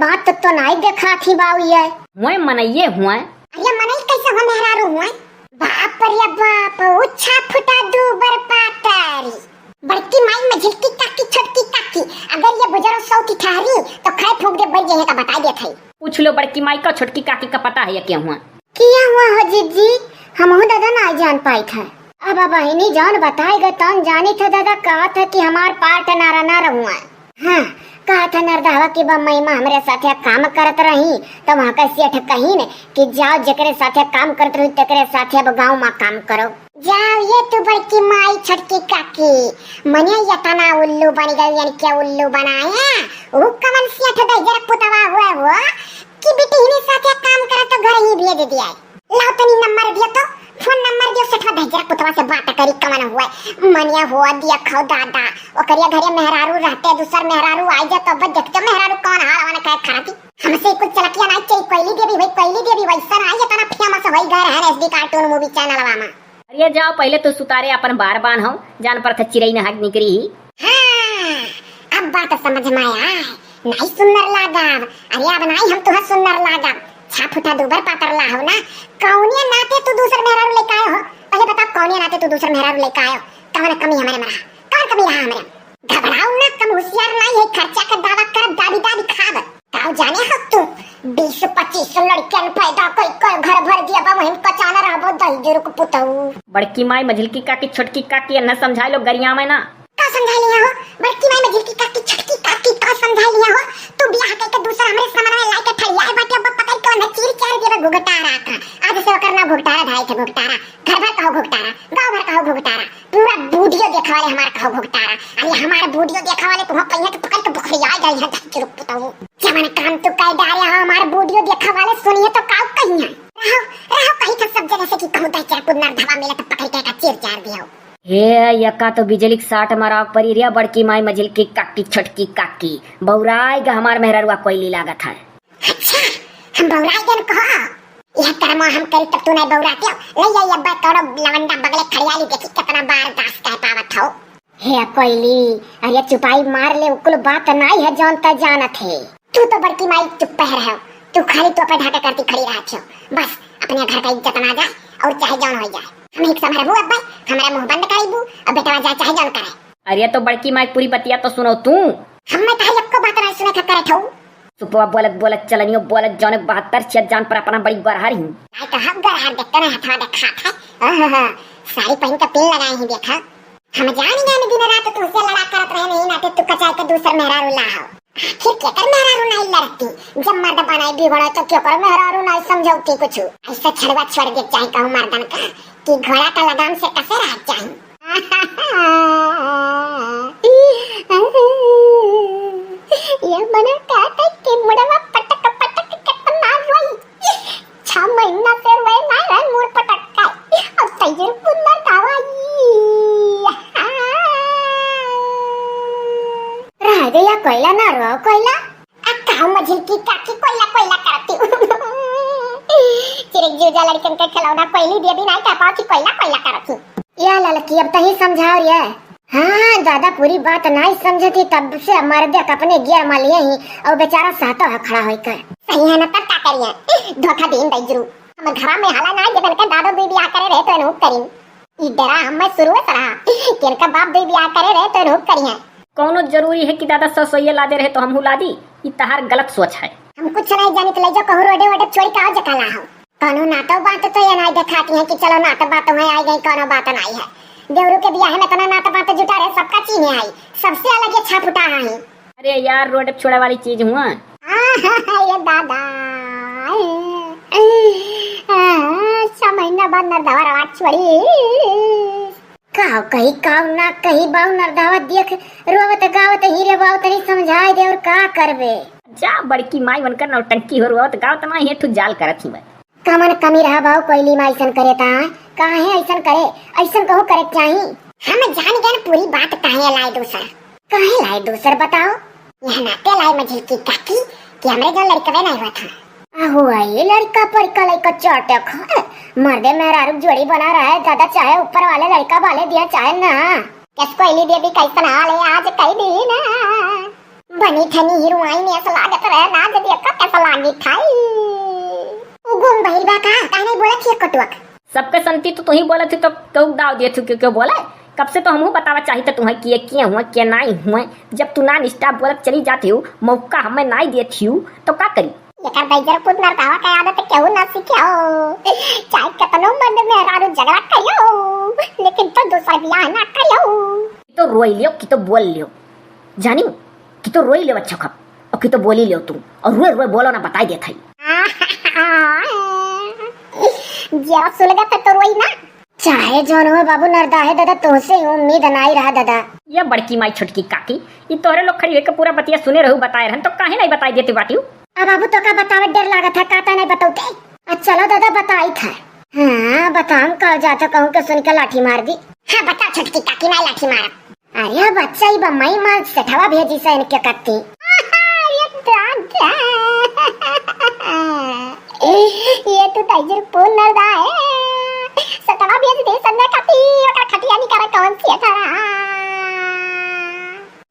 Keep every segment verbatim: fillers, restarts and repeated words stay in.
हाथ तो नाई देखात ही बाऊ ये। हुए मनइये हुए। अरे मनई कैसे हो मेहरारू हुए? बाप रे बाप, उच्छा फुटा दूबर पातारी। बड़की माई मझिलकी काकी छोटकी काकी, अगर ये बुजरो सौ की ठहरी तो खै फूंक दे, बड़ी जइहे का बताई देत है। पूछ लो बड़की माई का, छोटकी काकी का पता है ये क्या हुआ? किया हुआ हो जिज्जी? हमहू दादा नाई जान पाइत है। अब बहिनी जौन बताए गए तौन जानी थे दादा, कहत है कि हमार पार्ट नारा ना रहुआ। हाँ, कहत है नरदहवा कि बम्मई मा हमरे साथे काम करत रही, तो वहाँ का सेठ कहीन कि जाओ जेकरे साथे काम करत रही तेकरे साथे अब गाँव मा काम करो। जाओ ये तू बड़की माई छोटकी काकी, मने यतना उल्लू बन गई, यानी क्या उल्लू बनाया? ऊ कवन सेठ दहिजर पुतवा हुआ वो कि बिटिहनी साथे काम करत तो घर ही भेज दिया। लाओ तनी नंबर दियो तो, फोन नंबर दियो, सेठवा दहिजरा पुतवा से बात करी, कवन हुआ। मनिया हुआ दिया खाओ दादा, ओकरिया घरे मेहरारू रहते, दूसर मेहरारू आई जा तो अब देखते मेहरारू कौन हाल वाला कहे खराबी। हमसे कुछ चलकिया नाई चली, कोयली देवी भाई, कोयली देवी वैसा नाई, इतना फेमस होई गए रहन एसडी कार्टून मूवी चैनलवा मा। अरे जाओ, पहले तो सुतारे अपन बार बान हो, जान पर था चिरई नहक निकरी ही। हाँ, अब बात समझ में आया है। नाई सुन्नर लागब। अरे अब नाई हम तुहा सुन्नर लागब। छा फुटा दूबर पातर लाहव ना। कौने नाते तू दूसर मेहरारू लेके आयो हो? पहले बताओ कौने नाते तू दूसर मेहरारू लेके आयो? कौन कमी हमरे में रहा? कौन कमी रहा हमरे? घबराओ ना, कम होशियार नाई है, खर्चा का दावा करब, दाबी दाबी खाब। ताऊ जाने हो तू, बीस पच्चीस लड़कियन पैदा कई कई घर भर दिया बा, वहीं पचाना रहबो दहिजरू के पुतऊ। बड़की माई, मझिलकी काकी, छोटकी काकी, अन्ना समझाए लो गरिया में ना। का समझा लिया हो? बड़की माई मझिलकी काकी, छोटकी काकी, का समझा लिया हो? तू बियाह कइके दूसरा हमरे समनवा लाइके ठड़ियाए बाटे, अब पकड़ के ओन्हे चीर चार देबे घुघटारा का। आज से ओकर नाम घुघटारा धाई थे, घुघटारा। घर भर कहो घुघटारा, गाँव भर कहो घुघटारा, पूरा बूढ़ियो देखा वाले हमार कहो घुघटारा। अरे हमार बूढ़ियो देखा वाले तुहाँ पहिया तो पकड़ के बुखरिया गई है, चुरुक पुताऊ। जवन काम तू कह डारे हो, हमार बूढ़ियो देखा वाले सुनिए तो काऊ कहिए। रहो, रहो, कहीं था सब जगह से कि कहूँ दहिजरा कुन्नर धवा मिले तो पकड़ के का चीर चार दियो। हे, यका तो बिजली के साट मराव परी रे, बड़की माई मझिलकी काकी, छोटकी काकी। बौराई गा हमार मेहररुआ कोयली लागत है। अच्छा, हम बौराई गन कहो? यह कर्मा हम करी तब तू नहीं बौराते हो। ले आई अब्बा कौनो लवंडा बगले खड़ियाली देखी कितना बार दास कह पावत हो। हे कोयली, अरे चुपाई मार ले, उकुल बात नाई है जौन तै जानत है। तू तो बड़की माई चुप रहो, तू खाली टोपे ढाका करती खड़ी रहत हो। बस अपने घर का इज्जत ना जाए और चाहे जौन हो जाए। हम एक समरबू अब्बा, हमारा मुंह बंद करीबू और बेटवा जाए चाहे जौन करे। अरे तो बड़की माई पूरी बतिया तो सुनो तू। हम मैं तहारी एको बात ना सुने था करे ठऊ। सुपवा बोलत बोलत चलनियो बोलत जौने बहत्तर छियत जान पर अपना बड़ी गरहर ही। आई तो हम गरहर देखते ना हथवा देखात है। ओहो, साड़ी पहन के पिन लगाए ही देखा। हम जानी जानी दिन रात तुझसे लड़ा करत रहे, नहीं नाते तू कचाई के दूसर मेहरारू लाहो। आखिर केकर मेहरारू नहीं लड़ती, जब मर्द बनाई बिगड़ो तो केकर मेहरारू नहीं समझौती कुछ। ऐसा छड़वा छोड़ दे चाहे कहूँ मर्दन का कि घोड़ा का लगाम से कसे रह चाही। ये मना कहता कि मुड़वा पटक पटक कितना रोई। छह महीना से रोए ना रहे मोर पटक्का। अब तैयार कुंदर दवाई। रह गया कोयला ना रो कोयला। आ काऊ मझिलकी काकी कोयला कोयला करती। चिरक जीजा लड़कन के खिलौना कोयली दे दी ना, का पाओ कि कोयला कोयला करती। या ललकी अब तही समझाओ रे। हाँ, दादा पूरी बात नाई समझती, तब से मर्दे के अपने गियर में लिए ही, और बेचारा सहतो है खड़ा होकर। सही है ना, तब का करिए? धोखा दीन दइजरू। हम घरा में हाला नाई देबन का, दादो दुई बियाह करे रहे तो एनहु करीन। ई डरा हमें शुरू से रहा कि इनका बाप दुई बियाह करे रहे तो एनहु करिए। कौनो जरूरी है कि दादा ससोइये लादे रहे तो हमहू लादी? ई तहार गलत सोच है। हम कुछ नहीं जानित, ले जो कहूँ रोडे वोडे छोड़ी का जका लाहो। कौनो नातो बात तो ये नाई देखाती है कि चलो नातो बात में आई गई, कौनो बात नाई है। देवरू के बियाह में इतना नातो बात जुटा रहे, सबका चीन्हे आई, सबसे अलग ये छापुटा आई। अरे यार, रोड पे छोड़े वाली चीज हुआ। ये दादा, छह महीना बाद नरदवा रवाट छोड़ी। काव कही काव ना कही बाऊ नरदवा देख, रोवत गावत ही रे बाऊ, तनी समझाए दे और का करबे। जा बड़की माई, उनकर नौटंकी हो, रोवत गावत ना, ये ठू जाल करत ही मैं। कमन कमी रहा भाव कोयली मा अइसन करे ता? काहे अइसन करे? अइसन कहू करे के चाही? हम जान गए पूरी बात काहे लाए दूसर। काहे लाए दूसर बताओ? यह नाते लाए मझिलकी काकी कि हमरे जो लड़कवे नहीं हुआ था। आहो, ये लड़का पर का लड़का चाटे खा। मर्दे मेहरारू जोड़ी बना रहा है दादा, चाहे ऊपर वाले लड़का वाले दिया चाहे ना। कस कोयली देवी कैसन हाल है आज कई दिन? बनी ठनी हीरोइन ऐसा लागत रहे ना, जब देखो कैसा लागी था। उ गुम भइल बा का? काहे नहीं बोलत हिया कटुआ? सबके संती तो तुही बोलत ही, तो केहू दाव देत ही, केहू, केहू बोले? कब से तो हमहू बतावा चाहित तुहैं कि ये किए हुए, के नाई हुए। जब तू non stop बोलत चली जात हिउ, मौका हमें नाई देत हिउ, तो का करी? एकर दैजर पुत नरकावा का आदत केहू ना सीखे हो। चाहे केतनो मर्द मेहरारू झगड़ा करियो, लेकिन तो दूसर बियाह ना करियो। कि तो रोई लियो, कि तो बोल लियो। जानी, कि तो रोई लियो अच्छा खप, और कि तो बोली लियो तू, और रोए रोए बोलो ना, बताई देत हई। जरा सुलगत है तो रोई ना। चाहे जौन हो बाबू नरदाहे दादा, तोहसे ही उम्मीद नाई रहा दादा। ये बड़की माई छोटकी काकी, ई तोहरे लोग खड़ी होके पूरा बतिया सुने रहू, बताए रहन तो काहे नहीं बताई देती बाटियो? अब बाबू तो का बतावे, डर लागत है, का तै नहीं बतौते? आ चलो दादा बताई था। हाँ बताम, का जाता कहूँ के सुन के लाठी मार दी। हाँ बताओ छोटकी काकी, नहीं लाठी मारब। अरे बच्चा, ई बम्बई मा सेठवा भेजी से इनके कत्ती। अरे दादा, ये तो दैजर पुन नरदाहे। सेठवा भेज दे संजय कत्ती, ओकर खटिया नहीं करे कौन सी है थारा।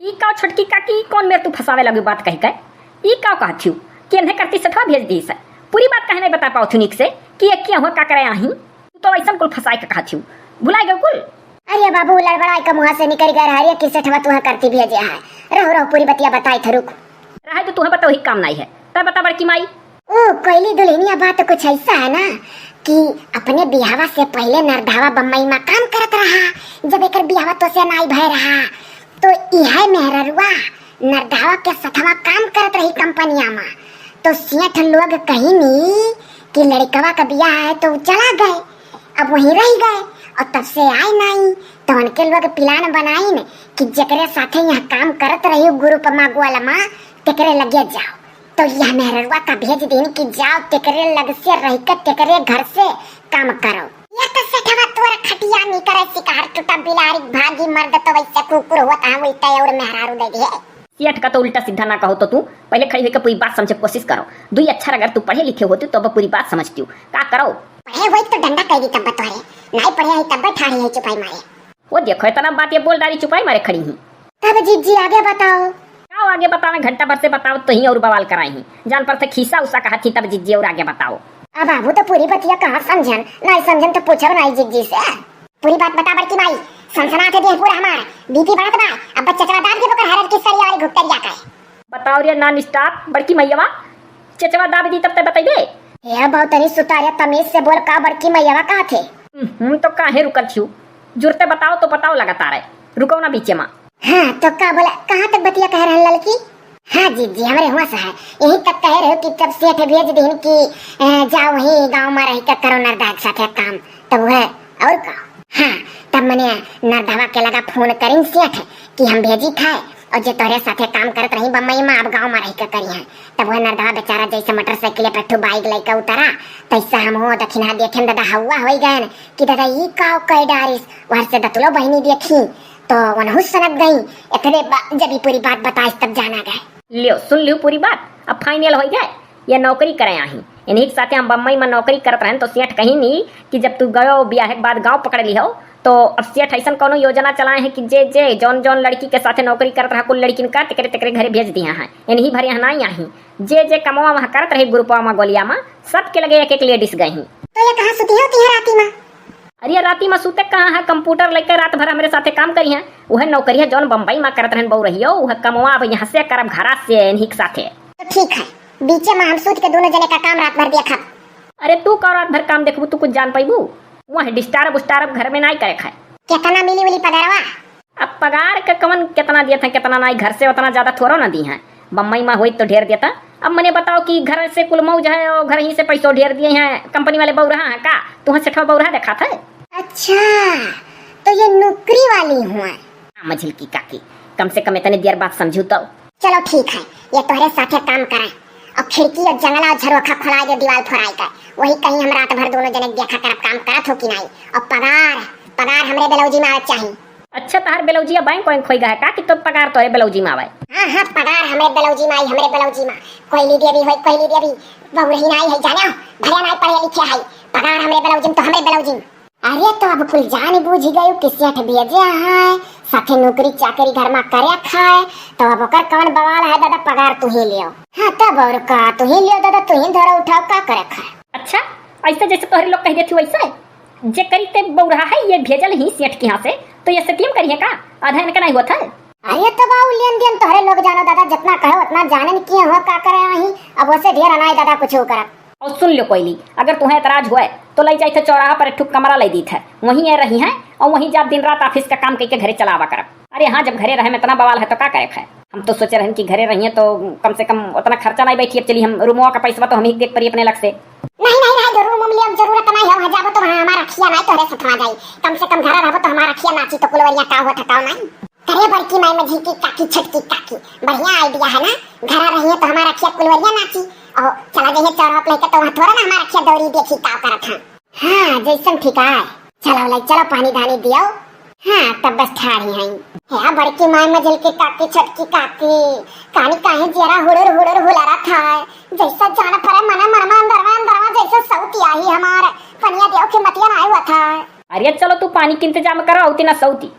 ई का छोटकी काकी, कौन मेर तू फंसावे लगी बात कही के? ई का कहत हिउ कि एन्हे करती सेठवा भेज दी से? पूरी बात काहे नहीं बता पावत हिउ निक से कि ये किए हुआ का करे आही? तू तो ऐसन कुल फंसाए के कहत हिउ, भुलाए गए कुल। अरे बाबू, लड़बड़ाए के मुँह से निकल गए रहा रे कि सेठवा तुहा करती भेजे है। रहो, रहो, पूरी बतिया बताई था, रुक। रहे तो तुहा बता, वही काम नहीं है। तब बता बड़की माई। ओ, कोयली दुल्हनिया, बात कुछ ऐसा है ना कि अपने बिहावा से पहले नरधावा बम्बई मा काम करत रहा। जब एकर बिहावा तो से नाई भय रहा, तो इहे मेहररुआ नरधावा के सथवा काम करत रही कंपनिया मा। तो सेठ लोग कहिनी कि लड़कवा का बियाह है, तो उ चला गए, अब वहीं रह गए और तब से आए नाई। तो उनके लोग plan बनाइन कि जेकरे साथे यहाँ काम करत रही group मा, गोल मा, तेकरे लगे जाओ। तो यह मेहररुआ का भेज दीन कि जाओ तेकरे लग से रह के तेकरे घर से काम करो। यह तो सेठवा तोर खटिया नहीं करे, शिकार टूटा बिलारी भागी मर्द तो वैसे कुकुर होता है, वही तय और मेहरारू दे दिए। सेठ का तो उल्टा सीधा ना कहो तो तू पहले खड़ी होकर पूरी बात समझे कोशिश करो। दुई अक्षर अगर तू पढ़े लिखे होती तो अब पूरी बात समझती हूँ। का करो? पढ़े होई तो डंडा कह दी तब तोहरे, नहीं पढ़े है तब ठाढ़ी है चुपाई मारे। वो देखो इतना बात ये बोल डारी चुपाई मारे खड़ी ही। तब जीजी आगे बताओ। का आगे बतावे, घंटा भर से बताओ तो ही और बवाल कराई ही। जान पर थे खीसा उसा कहा थी तब जीजी और आगे बताओ। अब बाबू तो पूरी बतिया कहाँ समझन, नहीं समझन तो पूछब नहीं जीजी से। पूरी बात बता बड़की माई, सनसनात है देह पूरा हमार, BP बढ़त बा, अब चचवा दाब के ओकर हरर की सरिया वाली घुघुतरिया का। बताओ रे non stop बड़की मइयवा, चचवा दाब दी तब ते बतइबे। हे बहुतनी सुतारे, तमीज से बोल, का बड़की मइयवा कहत हे? हम्म, तो काहे रुकल छिउ? जुरते बताओ तो बताओ लगातार है, रुको ना बीचे मा। हाँ, तो का बोला, कहाँ तक बतिया कह रहन ललकी? हाँ जीजी, हमरे हुआ से है, यहीं तक कहे रहे कि जब सेठ भेज दीन कि, अ, जाओ वहीं गाँव मा रह के करो नरदा के साथे काम, तब वह और का? हाँ, तब मने नरदवा के लगा फोन करिन सेठ कि हम भेजी था और जे तोहरे साथे काम करत रही बम्बई मा, अब गाँव मा रह के करी है। तब वह नरदवा बेचारा जैसे मोटरसाइकिल पे ठू बाइक लेके उतरा, तैसे हम हो दखिना देखेन दादा हवा होई गए कि दादा ई का कह डारिस, वहर से दतुलो बहिनी देखी तो वनहु सनक गई। इतने बा-, जब ई पूरी बात बताइस तब जाना गए। लियो, सुन लियो पूरी बात, अब final होई गए। ये नौकरी करे आही, इन्हीं के साथे हम बम्बई मा नौकरी करत रहन तो सेठ कहिन कि जब तू गयो बियाह के बाद गाँव पकड़ लिहो, तो अब सेठ ऐसन कौनो योजना चलाए हैं कि जे जे जौन जौन लड़की के साथे नौकरी करत रहा कुल लड़किन का तेकरे तेकरे घरे भेज दिया है। इन्हीं भरे यहाँ नाई आही, जे जे कमवा वहाँ करत रहे ग्रुपवा मा गोलिया मा, सबके लगे एक एक लेडीज गई ही। तो ये कहाँ सुती हो तिहे राती मा? अरे राती मा सूते कहाँ है, कंप्यूटर लेके रात भर हमरे साथे काम करी है। वह नौकरिया जौन बम्बई मा करत रहन बहू रहियो, वह कमवा अब यहाँ से करब घरा से इन्हीं के साथे। तो ठीक है, बीचे मा हम सूत के दोनों जने का काम रात भर देखब। अरे तू का रात भर काम देखबू, तू कुछ जान पैबू? वह डिस्टर्ब उस्टर्ब घर में नाई करे खाए। कितना मिली उली पगारवा? अब पगार का कवन कितना दिया था, कितना नाई, घर से उतना ज्यादा थोड़ो ना दी है। बम्बई मा होई तो ढेर देता। अब मने बताओ कि घर से कुल मौज है और घर ही से पैसो ढेर दिए हैं, कंपनी वाले बौरा हैं का? तुहाँ सेठवा बौरा देखा था? अच्छा, तो ये नौकरी वाली हुआ। हाँ, मझिल की काकी, कम से कम इतने देर बात समझू तो। चलो ठीक है, ये तोहरे साथे काम कराए और खिड़की और जंगला और झरोखा खोलाए दे, दीवार फोराए का, वही कहीं हम रात भर दोनों जने देखा करब काम करत हो कि नहीं। और पगार, पगार हमरे ब्लाउजी मा आवे चाहिए। अच्छा, तहार ब्लाउजिया बैंक वैंक होई गए का कि तो पगार तोहरे ब्लाउजी मा आवे? हाँ, हाँ, पगार हमरे ब्लाउजी मा आई, हमरे ब्लाउजी मा। कोयली देवी होई, कोयली देवी, बहु रही नाई है, जाने हो, भले नाई पढ़े लिखे है, पगार हमरे ब्लाउजी मा तो हमरे ब्लाउजी मा। अरे, तो अब कुल जान बूझ गयो कि सेठ भेजे है, साथे नौकरी चाकरी घर मा करे खाए, तो अब ओकर कौन बवाल है दादा, पगार तू ही लियो। हाँ तब और का, तू ही लियो दादा, तू ही धरो उठाओ, का करे खाए। अच्छा, ऐसे जैसे तोहरे लोग कह देती वैसे, जे करी ते बौरहा है, ये भेजल ही सेठ के यहाँ से, तो ये सतियम करिए का? आधा इनका नहीं होता है। अरे तो बाऊ लेन देन तोहरे लोग जानो दादा, जितना कहो उतना जाने किए हो, का करे वहीं। अब वैसे ढेर अनाए दादा कुछ हो करब। और सुन लो कोयली, अगर तुम्हें एतराज हुए तो लई जाई थे चौराहा पर एक ठो कमरा लई दी थे, वहीं ये रही हैं और वहीं जा दिन रात office का काम करके घरे चलावा करब। अरे हाँ, जब घरे रहे में इतना बवाल है तो का करे है? हम तो सोचे रहन कि घरे रहिए तो कम से कम उतना खर्चा नहीं बैठी। अब चली हम रूमवा का पैसवा तो हम ही देख पड़ी अपने लग से। नहीं नहीं रहे, रूम वूम लिया जरूरत नहीं है, वहाँ जाबो तो वहाँ हमार अखिया नहीं तोहरे सथवा जाई। कम से कम घर रहबो तो हमार अखिया नाची तो कुलवरिया का हुआ ठकाव नहीं। करे बड़की माई मझी की काकी, छोटकी काकी, बढ़िया idea है ना। घर रहिए तो हमार अखिया कुलवरिया नाची, और चला जाइए चौराहा पे लेके तो वहाँ थोड़ा ना हमार अखिया दौरी देखी का करत है। हाँ जैसन ठीक है। चलो ले चलो पानी धानी दियो। हाँ तब बस ठाड़ी हैं। हे बड़की माई मझिल की काकी, छोटकी काकी, कानी काहे जियरा हुड़ुर हुड़ुर हुलरा था, जैसा जान परे मने मन में अंदरवा अंदरवा जैसे सौती आई हमार। पनिया दियो कि मतिया ना हुआ था। अरे चलो तू पानी के इंतजाम करो, औती ना सौती।